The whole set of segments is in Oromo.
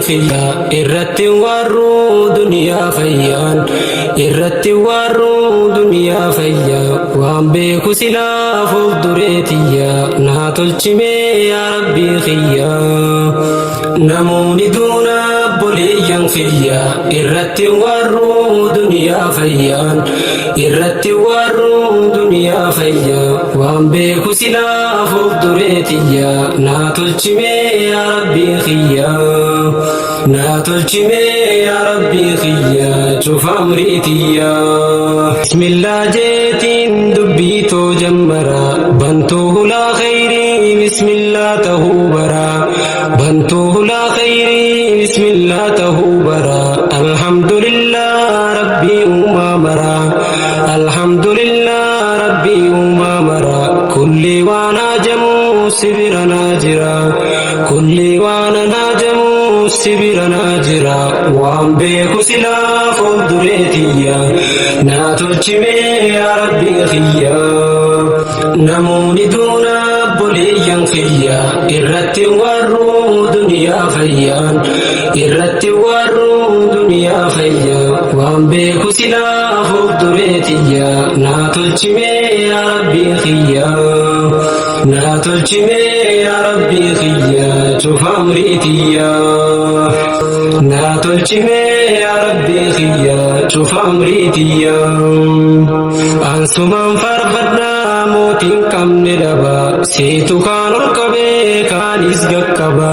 Kiyya irratti warruu duniyaa fayyaan, irratti warruu duniyaa fayyaa, waan beeku silaa fuuldureetiyya naa tolchimee yaa Rabbii kiyya. Namoonni duuna obboleeyyan kiyya irratti warruu duniyaa fayyaan, irratti warruu duniyaa fayyaa, waan beeku silaa fuuldureetiyya naa tolchimee yaa Rabbii kiyya. Naa tolchimee yaa Rabbii kiyya cufa amriitiyya. Bismillaa jeetiin dubbii too jammara, bantuu hulaa khayrii bismillaa tahuu bara, bantuu hulaa khayrii bismillaa tahuu bara. Alhamdulillah Rabbii uumaa mara, alhamdulillah Rabbii uumaa mara, kulli waan haajamuu si bira naa jira, kulli waan haajamuu si bira naa jira, waan beeku silaa fuuldureetiyya naa tolchimee yaa Rabbii kiyya. Namoonni duuna obboleeyyan kiyya irratti warruu duniyaa fayyaan, irratti warruu duniyaa fayyaa, waan beeku silaa fuuldureetiyya naa tolchimee yaa Rabbii kiyya. Naa tolchimee yaa Rabbii kiyya cufa amriitiyya. Naa tolchimee yaa Rabbii kiyya cufa amriitiyya. Ansumaan faarfadhaa mootiin qabne dhaba, siitu kaan ol qabee kaanis gaqqaba,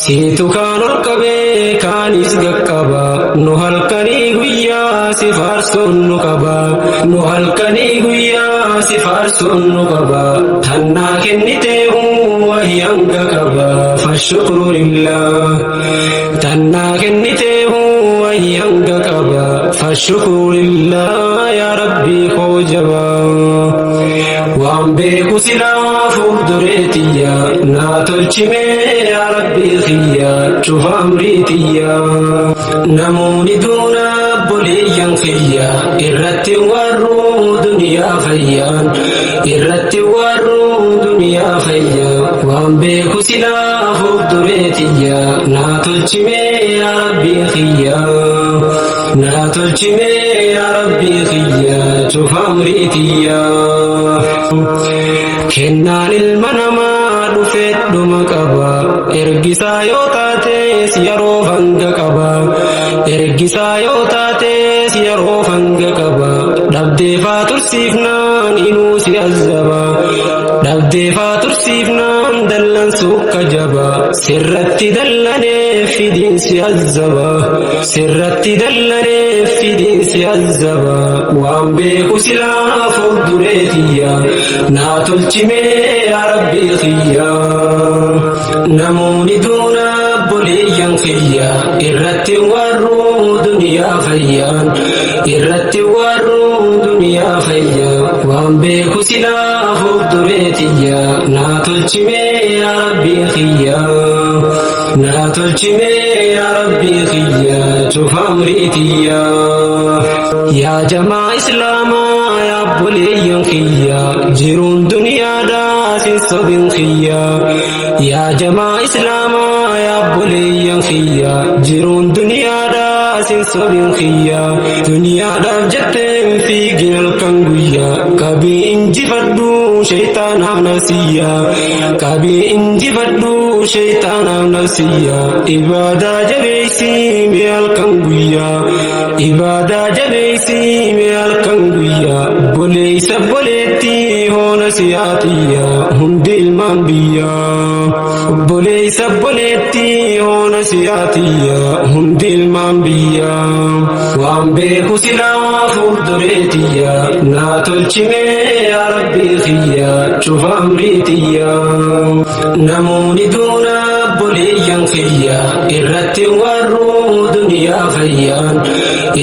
siitu kaan ol qabee kaanis gaqqaba, nu halkanii guyyaa si faarsuun nu qaba, nu halkanii guyyaa si faarsuun nu qaba, tannaa kennitee wahi hanga qaba, fashukru lillah, tannaa kennitee wahi hanga qaba, fashukru lillah yaa Rabbii koo jabaa. Waan beeku silaa fuuldureetiyya naa tolchimee yaa Rabbii kiyya cufa amriitiyya. Namoonni duuna obboleeyyan kiyya irratti warruu duniyaa fayyaan, irratti warruu duniyaa fayyaa, waan beeku silaa fuuldureetiyya naa tolchimee yaa Rabbii kiyya. Naa tolchimee yaa Rabbii kiyya cufa amriitiyya. Kennaan ilma namaa dhufee dhuma qaba, ergisaa yoo taates yeroo hanga qaba, ergisaa yoo taates yeroo hanga qaba, dhabdee faa tursiifnaan inuu si azzaba, dhabdee faa tursiifnaan dallansu akka jaba, sirratti dallanee fidiin si azzaba, sirratti dallanee fidiin si azzaba, waan beeku silaa fuuldureetiyya naa tolchimee yaa Rabbii kiyya. Namoonni duuna obboleeyyan kiyya irratti warruu duniyaa fayyaan, irratti warruu duniyaa fayyaa, waan beeku silaa fuuldureetiyya naa tolchimee yaa Rabbii kiyya. Naa tolchimee yaa Rabbii kiyya cufa amriitiyya. Yaa jamaa Islaamaa yaa obboleeyyan kiyya, jiruun duniyaadhaa sin sobin kiyya. Yaa jamaa Islaamaa yaa obboleeyyan kiyya, jiruun duniyaadhaa sin sobin kiyya. Duniyaadhaaf jetteen fiigin halkan guyyaa, qabii injifadhu shayxaanaaf nafsiyya, qabii injifadhu shayxaanaaf nafsiyya. Ibaadaa jabeessii mee halkan guyyaa, ibaadaa jabeessii mee halkan guyyaa, obboleessa obboleettii hoona siyaatiyya hundi ilmaan biyyaa, obboleessa obboleettii hoona siyaatiyya hundi ilmaan biyyaa, waan beeku silaa fuuldureetiyya naa tolchimee yaa Rabbii kiyya cufa amriitiyya. Namoonni duuna obboleeyyan kiyya irratti warruu duniyaa fayyaan,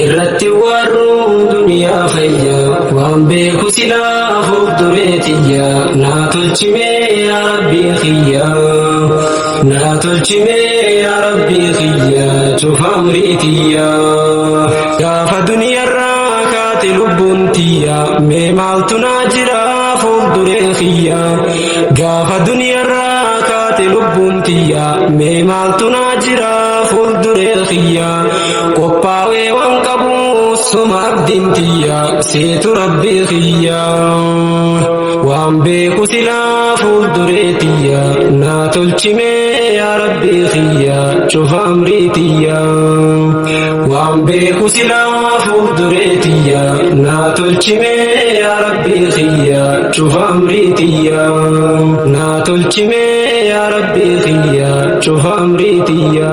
irratti warruu duniyaa fayyaa, waan beeku silaa fuuldureetiyya naa tolchimee yaa Rabbii kiyya. Naa tolchimee yaa Rabbii kiyya cufa amriitiyya. Gaafa duniyarraa kaate lubbuun tiyya mee maaltu naa jira fuulduree kiyya, gaafa duniyarraa kaate lubbuun tiyya mee maaltu naa jira Fuulduree kiyya qophaa'ee waan qabu suma abdiin tiyya seetu rabbii kiyya waan beeku silaa fuulduree tiyya naa tolchimee yaa rabbii kiyya cufa amrii tiyya waan beeku silaa fuulduree tiyya naa tolchimee yaa rabbii kiyya cufa amrii tiyya naa tolchimee yaa rabbii kiyya cufa amrii tiyya.